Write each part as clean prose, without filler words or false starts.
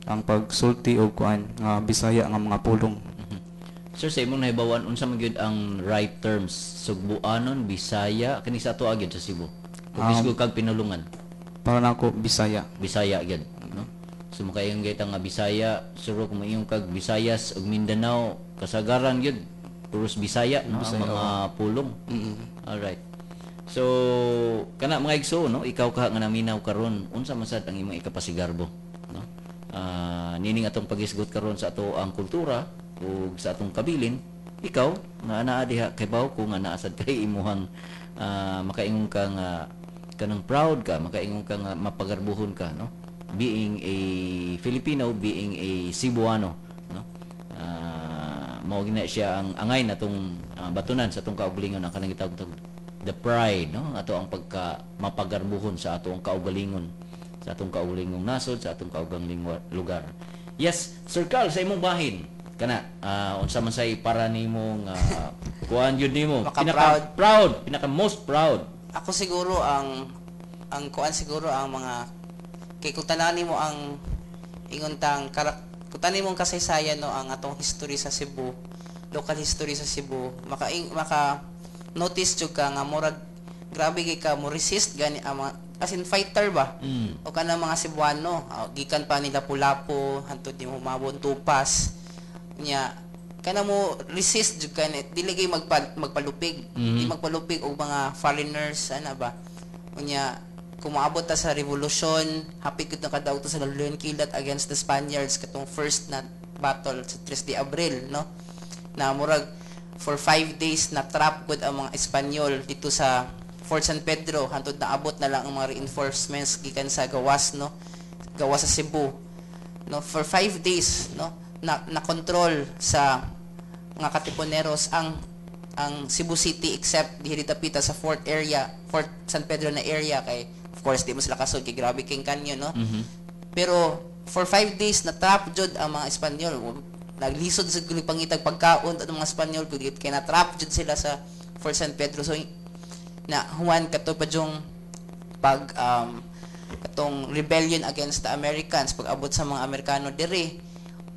Ang pagsulti og kuan nga Bisaya nga mga pulong. Sir, sa imong nahibawan, unsa man gyud ang right terms? Sugbuanon, Bisaya, kini sa ato gyud sa Cebu? Kung um, kag pinulungan? Para nako, Bisaya. Bisaya gyud, no? So makaingon gyud nga Bisaya, siguro kung moingon kag Visayas ug Mindanao, kasagaran gyud puros Bisaya, no? Bisaya, ang mga pulong. Alright. So kana, mga igsoon, no, ikaw ka nga naminaw karon, unsa man sad ang imong ikapasigarbo, no? Nining atong pagisgot karon sa ato ang kultura ug sa atong kabilin, ikaw nga anaa diha, kay ko nga naa sad kay imuhang makaingon ka nga kanang proud ka, makaingon ka nga mapagarbuhon ka, no? Being a Filipino, being a Cebuano, no? Mao gina siya ang angay na tong batunan sa atong kaugalingon, ang kanang gitawag the pride, no? Ato ang pagka mapagarbuhon sa atong kaugalingon, sa atong kaugalingong nasod, sa atong kaugalingong lugar. Yes, Sir Carl, sa imong bahin kana, unsa man say para nimo nga kuan gyud nimo pinaka proud, pinaka most proud? Ako siguro ang kuan siguro, ang mga kay kung tanan nimo ang ingon tang karak kung tanan mo ang kasaysayan, no, ang atong history sa Cebu, local history sa Cebu, maka notice jud ka nga murag grabe kay ka mo resist gani ang mga, as in fighter ba o kanang mga Cebuano, gikan pa nila Lapu-Lapu hantod ni Humabon, Tupas nya, kana mo resist jud ka ni dili kay magpalupig, di magpalupig og mga foreigners ana ba. Unya kung moabot ta sa revolution, hapit gud nakadaog ta sa Laluyan Kilat against the Spaniards, katong first na battle sa 3 de Abril, no, na murag for 5 days na trap gud ang mga Espanyol dito sa Fort San Pedro hantod naabot na lang ang mga reinforcements gikan sa gawas, no, gawas sa Cebu, no. For 5 days, no, na na control sa mga Katipuneros ang Cebu City except diri dapita sa fort area, Fort San Pedro na area, kay of course di mo sila kasud kay grabe king kanyo, no? Pero for 5 days na trap jud ang mga Espanyol. Naglisod sa gulig pangitag pagkaon at mga Espanyol kay kay na trap jud sila sa Fort San Pedro. So na human kato pa yung pag katong rebellion against the Americans, pag abot sa mga Amerikano diri,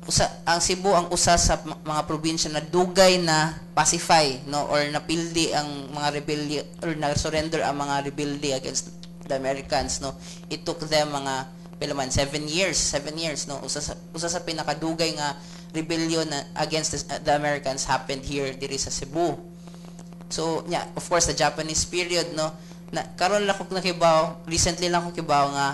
usa ang Cebu, ang usa sa mga probinsya na dugay na pacify, no, or napildi ang mga rebellion or na surrender ang mga rebelde against the Americans, no. It took them mga pila man, 7 years, 7 years, no. Usa sa pinakadugay nga rebellion na against the Americans happened here diri sa Cebu. So yeah, of course the Japanese period, no, na karon lang ko nakibaw, recently lang ko kibaw nga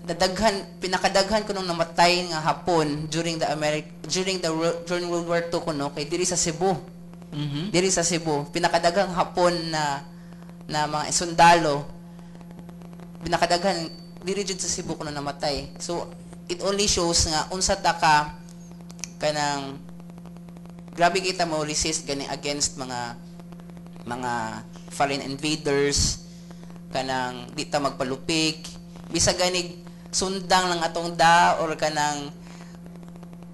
dadaghan, pinakadaghan ko nung namatay nga Hapon during the Americ during the during World War II kuno kay diri sa Cebu. Diri sa Cebu, pinakadaghang Hapon na na mga sundalo, pinakadaghan diri jud sa Cebu kuno namatay. So it only shows nga unsa ta ka kanang grabe kita mo resist gani against mga foreign invaders, kanang di ta magpalupik bisag ganig sundang lang atong da or kanang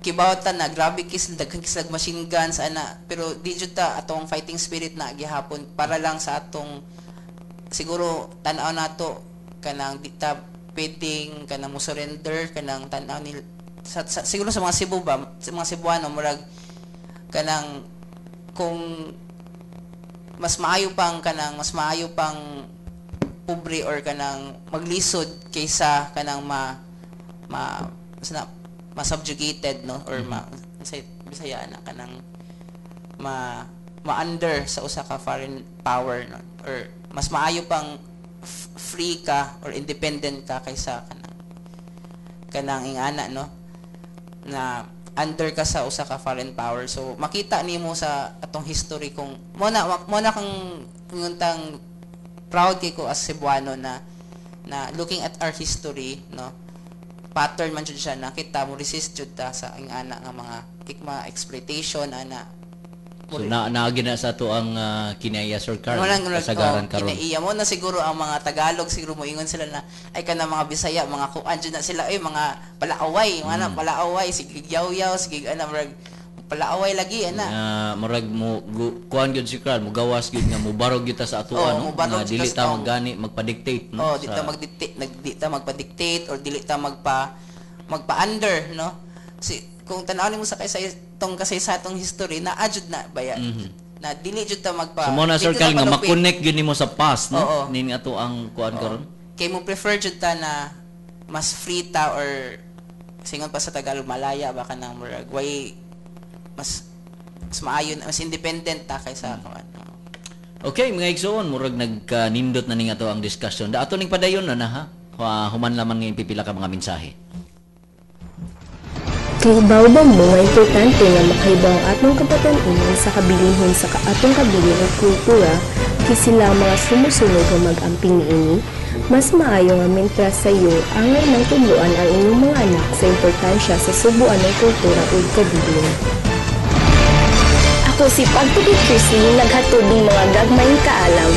kibaw ta na grabe kis daghan kis machine guns ana, pero di jud ta, atong fighting spirit na gihapon para lang sa atong siguro tan-aw nato kanang di ta pwedeng kanang mo surrender, kanang tan-aw ni siguro sa mga Cebu ba, sa mga Cebuano, murag kanang kung mas maayo pang kanang mas maayo pang pobre or kanang maglisod kaysa kanang ma ma na ma subjugated, no, or ma sa Bisaya na kanang ma ma-under sa usa ka foreign power, no, or mas maayo pang free ka or independent ka kaysa kanang kanang ingana, no, na under ka sa usa ka foreign power. So makita nimo sa atong history kung mo na kang nguntang proud kay ko as Cebuano na na looking at our history, no, pattern man jud siya na kita mo resist jud ta sa ingana nga mga ikma exploitation ana. So na naagi na sa ato ang kinaiya, Sir Carl, kasagaran oh, karon. Kinaiya mo na siguro ang mga Tagalog, siguro mo ingon sila na ay kana mga Bisaya, mga kuan jud na sila, ay mga palaaway, mga na palaaway, sige yaw-yaw, sige ana, murag palaaway lagi ana. Murag mo kuan gyud si Carl, mo gawas gyud nga mubarog gyud ta sa atoa, Oh, no? mubarog Nga dili ta ta maggani magpa-dictate, no? Oh, di ta magdictate, nag di ta magpa-dictate or dili ta magpa Magpa-under, no? Si kung tan-awon nimo sa kaysay tong kasaysayan, tong history na jud na baya. Na dili jud ta magpa So mo na dili sir ta Kyle nga palupit. ma-connect gyud nimo sa past, no? Oo. Ning ato ang kuan karon. Kay mo prefer jud ta na mas free ta or singon pa sa Tagalog, malaya ba, kanang murag way mas mas maayo, mas independent ta kaysa kuan. Oo. Okay, mga igsoon, murag nagkanindot na ning ato ang discussion. Da ato ning padayon na na ha. Human lamang ng pipila ka mga mensahe. Kahibaw ba mo nga importante nga makahibaw ang atong kabatan-unan sa kabilinhon sa atong kabilin ug kultura kay sila ang mga sumusunod nga mag-amping niini? Mas maayo nga mintras sayo angay nang tudloan ang inyong mga anak sa importansya sa subuan ng kultura ug kabilin. Ako si Pagtuki Chrislyn, naghatod ng mga gagmayng kaalam.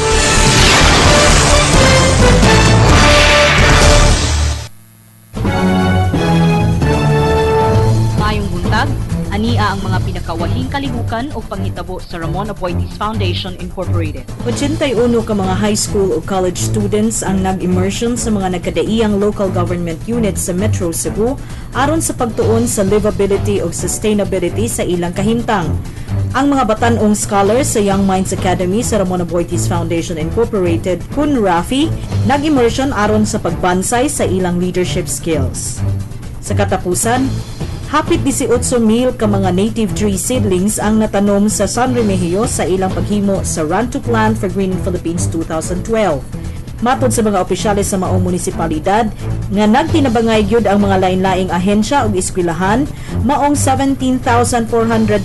Maayong buntag, ania ang mga pinakawahing kalihukan o panghitabo sa Ramon Aboitiz Foundation Incorporated. 81 ka mga high school o college students ang nag-immersion sa mga nagkadaiyang local government units sa Metro Cebu aron sa pagtuon sa livability ug sustainability sa ilang kahimtang. Ang mga batan-ong scholars sa Young Minds Academy sa Ramon Aboitiz Foundation Incorporated, kun Rafi, nag-immersion aron sa pagbansay sa ilang leadership skills. Sa katapusan, hapit 18 mil ka mga native tree seedlings ang natanom sa San Remigio sa ilang paghimo sa Run to Plant for Green Philippines 2012. Matod sa mga opisyales sa maong munisipalidad nga nagtinabangay gyud ang mga lain-laing ahensya ug eskwelahan, maong 17,400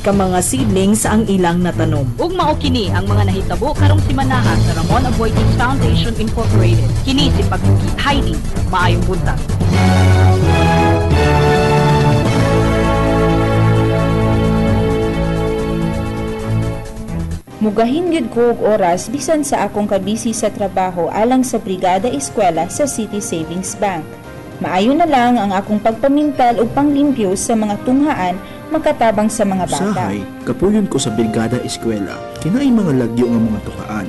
ka mga seedlings ang ilang natanom. Ug mao kini ang mga nahitabo karong simanaha sa Ramon Aboitiz Foundation Incorporated. Kini si Pagtuki Heidi. Maayong buntag. Mugahin gyud ko og oras bisan sa akong kabisi sa trabaho alang sa Brigada Eskwela sa City Savings Bank. Maayo na lang ang akong pagpamintal ug panglimpyo sa mga tunghaan makatabang sa mga bata. Usahay, kapuyon ko sa Brigada Eskwela, kinaay mga lagyo nga mga tukaan.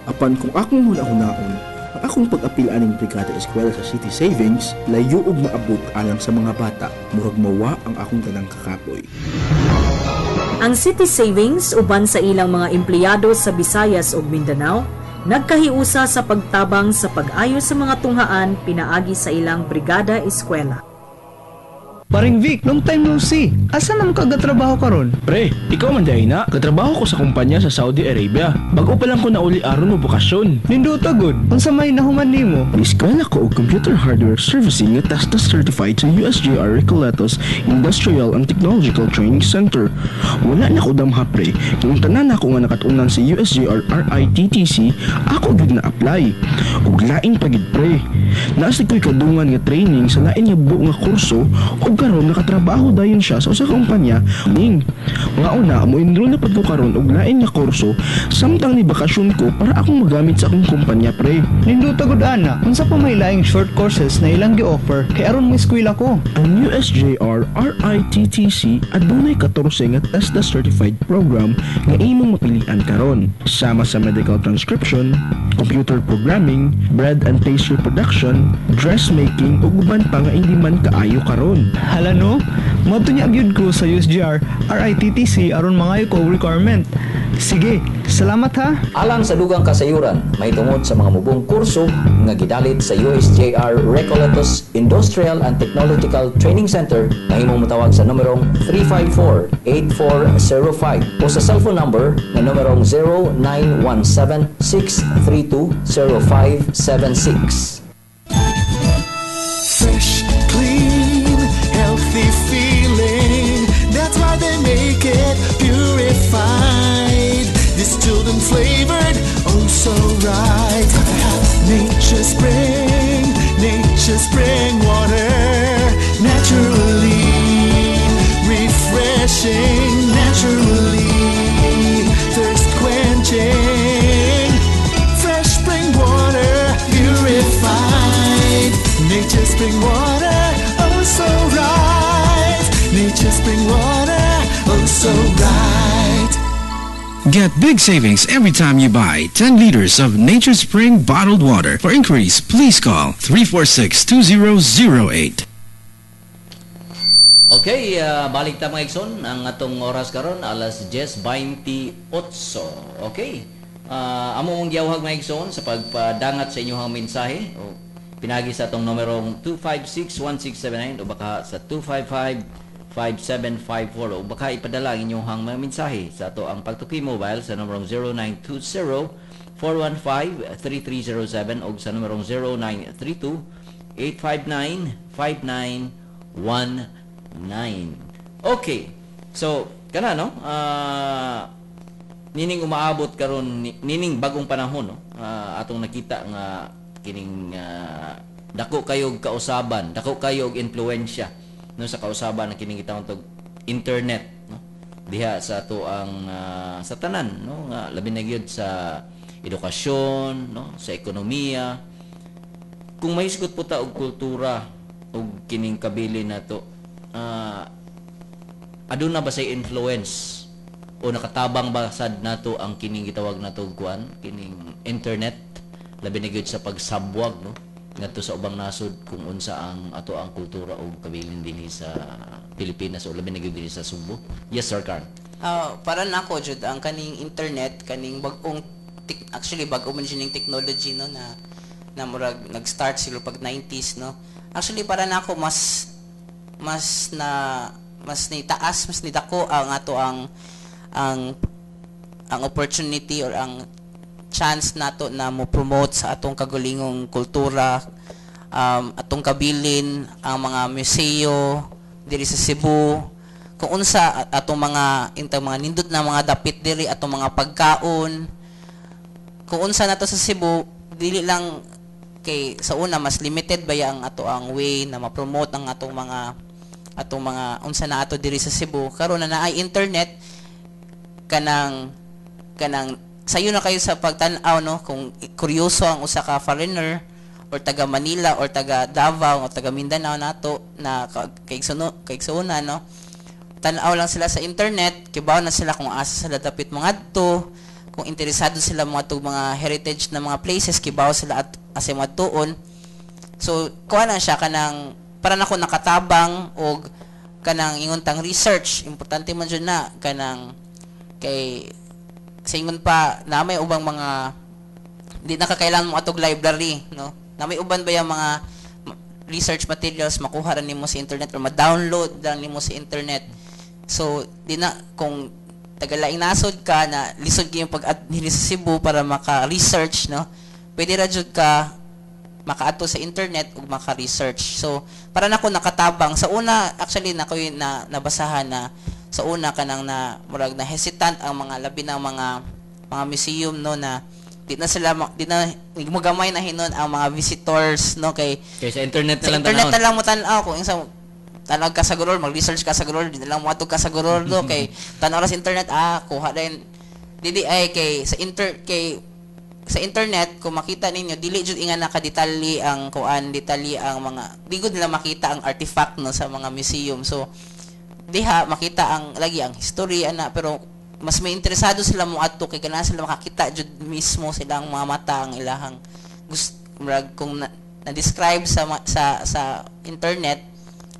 Apan kung akong huna-hunaon, ang akong pag-apil aning Brigada Eskwela sa City Savings, layo og maabot alang sa mga bata, murag mawa ang akong tanang kakapoy. Ang City Savings uban sa ilang mga empleyado sa Visayas ug Mindanao nagkahiusa sa pagtabang sa pag-ayo sa mga tunghaan pinaagi sa ilang Brigada Eskwela. Paring Vic, long time no see. Asa naman ka gatrabaho karon? Pre, ikaw man diay na. Katrabaho ko sa kumpanya sa Saudi Arabia. Bago pa lang ko nauli aron mo bokasyon. Nindota gud. Unsa may nahuman nimo? Eskwela ko og computer hardware servicing nga TESDA certified sa USJR Recoletos Industrial and Technological Training Center. Wala na ko damha, pre. Kung tanan ako nga nakatunan sa USJR RITTC, ako gyud na apply. Ug lain pa gid, pre. Naa sad ko'y kadungan nga training sa lain nga buo nga kurso ug karon nakatrabaho dayon siya sa usa ka kumpanya ning nga una mo enroll na pud ko karon og lain nga kurso samtang ni bakasyon ko para akong magamit sa akong kumpanya, pre. Nindota gud ana. Unsa pa may laing short courses na ilang gi-offer kay aron mo eskwela ko? Ang USJR RITTC adunay 14 nga TESDA certified program nga imong mapilian karon sama sa medical transcription, computer programming, bread and pastry production, dressmaking ug uban pa nga hindi man kaayo karon. Hala no, moadto nya gyud ko sa USJR RITTC aron mangayo ko og requirement. Sige, salamat ha. Alang sa dugang kasayuran, mahitungod sa mga mubong kurso nga gidalit sa USJR Recoletos Industrial and Technological Training Center, mahimong motawag sa numerong 354-8405 o sa cellphone number nga numerong 0917-632-0576. Fresh, clean, healthy feeling. That's why they make it purified, distilled and flavored, oh so right. Gotta have Nature Spring, Nature Spring water, naturally refreshing, naturally thirst quenching. Fresh spring water, purified. Nature Spring water, oh so right. Nature Spring water, oh so right. Get big savings every time you buy 10 liters of Nature Spring bottled water. For inquiries, please call 346-2008. Okay, balik ta, mga igsoon, ang atong oras karon alas 10:28. Okay. Amo mong giyawhag, mga igsoon, sa pagpadangat sa inyong mensahe o pinagi sa atong numerong 256-1679 o baka sa 255-5754 o baka ipadala ang inyong mga mensahe sa ato ang Pagtuki Mobile sa numerong 0920 415 3307 o sa numerong 0932 859 5919. Okay. So, kana, no? Nining umaabot karon nining bagong panahon, no? Atong nakita nga kining dako kayo og kausaban, dako kayo og impluwensya, no, sa kausaban ng kining gitawag tog internet, no, diha sa ato ang sa tanan, no, nga labi na gyud sa edukasyon, no, sa ekonomiya. Kung mahisgot po ta og kultura og kining kabilin nato, aduna ba say influence o nakatabang ba sad nato ang kining gitawag nato og kuan, kining internet, labi na gyud sa pagsabwag, no, ngadto sa ubang nasod kung unsa ang ato ang kultura o kabilin dinhi sa Pilipinas o labi na gyud dinhi sa Sugbo? Yes, Sir Carl. Ah, para nako jud, ang kaning internet, kaning bag-ong actually bag-o man jud ning technology, no, na na murag nag-start siguro pag 90s, no. Actually, para nako mas mas na mas ni taas, mas nidako ang ato ang opportunity or ang chance nato na mo promote sa atong kagulingong kultura, atong kabilin, ang mga museo diri sa Cebu, kung unsa atong mga intang mga nindot na mga dapit diri, atong mga pagkaon, kung unsa nato sa Cebu. Dili lang kay sa una mas limited ba ang ato ang way na ma-promote ang atong mga unsa na ato diri sa Cebu. Karon na naay internet, kanang kanang sayo na kayo sa pagtan-aw, no, kung kuryoso ang usa ka foreigner or taga Manila or taga Davao o taga Mindanao nato na kaigsuonan, no, tan-aw lang sila sa internet, kibaw na sila kung asa sila dapit mangadto. Kung interesado sila mga tug mga heritage na mga places, kibaw sila at asa moadtuon. So kuha na siya, kanang para nako nakatabang og kanang ingon tang research, importante man jud na kanang kay sa ingon pa na may ubang mga di na kakailangan mo atog library, no, na may uban ba yung mga research materials, makuha ra nimo sa internet or ma-download lang nimo sa internet. So di na kung taga-laing nasod ka na lisod kayong pag diri sa Cebu para maka-research, no, pwede ra jud ka makaadto sa internet ug maka-research. So para nako nakatabang. Sa una, actually, nako yung na nabasahan na sa una kanang na murag na hesitant ang mga labi ng mga museum, no, na di na sila di na mugamay na hinon ang mga visitors, no, kay Kay sa internet na sa lang internet tanawon. Na lang mo tan-aw. Kung isa tanaw ka sa Guror, mag-research ka sa Guror, di na lang mo ka sa Guror do kay tanaw ra sa internet, kuha din dili ay kay sa inter kay sa internet, kung makita ninyo, dili jud inga nakadetalye ang kuan, detalye ang mga, di gud nila makita ang artifact, no, sa mga museum. So diha makita ang lagi ang history ana, pero mas may interesado sila mo adto kay ganahan sila makakita jud mismo silang mga mata ang ilahang gusto. Murag kung na-describe sa sa sa internet,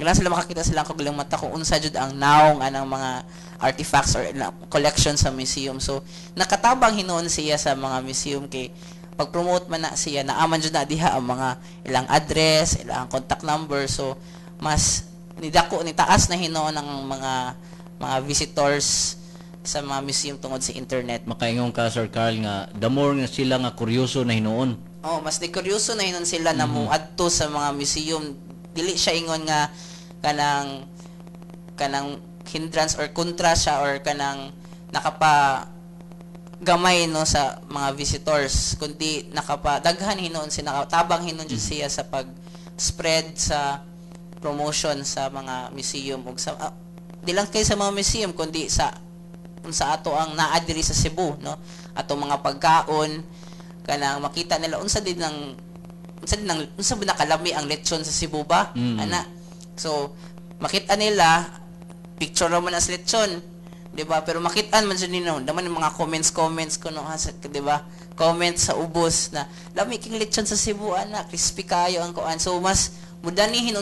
ganahan sila makakita silang kaugalingong mata kung unsa jud ang naong anang mga artifacts or collection sa museum. So nakatabang hinuon siya sa mga museum kay pag-promote man na siya, naaman jud na diha ang mga ilang address, ilang contact number. So mas nidako, nitaas na hinuon ang mga visitors sa mga museum tungod sa internet. Makaingon ka, Sir Carl, nga the more nga sila nga kuryoso na hinuon. Oh, mas ni kuryoso na hinuon sila na moadto sa mga museum. Dili siya ingon nga kanang kanang hindrance or kontra siya or kanang nakapa gamay, no, sa mga visitors, kundi nakapa daghan hinuon siya, nakatabang hinuon jud siya sa pag spread sa promotion sa mga museum ug sa di lang kay sa mga museum kundi sa unsa ato ang naa diri sa Cebu, no, ato mga pagkaon, kanang makita nila unsa din ang unsa ba nakalami ang lechon sa Cebu ba, ana. So makita nila, picture ra man as lechon, di ba? Pero makita man jud nino naman yung mga comments comments kuno ha, di ba, comments sa ubos na lami king lechon sa Cebu ana, crispy kayo ang kuan. So mas mudani hinon.